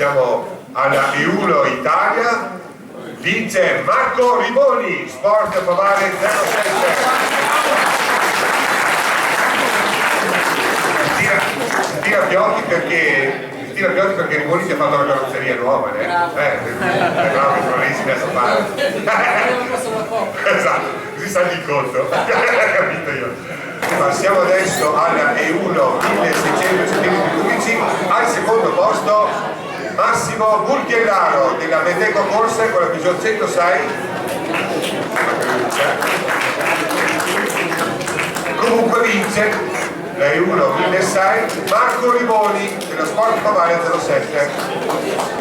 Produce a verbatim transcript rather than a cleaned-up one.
Siamo alla E uno Italia, vince Marco Riboni, Sport Favale zero sette. Si tira, si tira Piotti perché, si tira Piotti perché Riboni ti ha fatto la carrozzeria nuova, eh? Eh, eh, bravo, che Floresi adesso parla. Esatto, così salta il conto. Capito io. Passiamo adesso alla E uno milleseicento centimetri cubici, al secondo posto Massimo Burchiellaro della Beteco Corse con la Peugeot centosei. Comunque vince la E uno milleseicento Marco Riboni dello Sport Favale zero sette.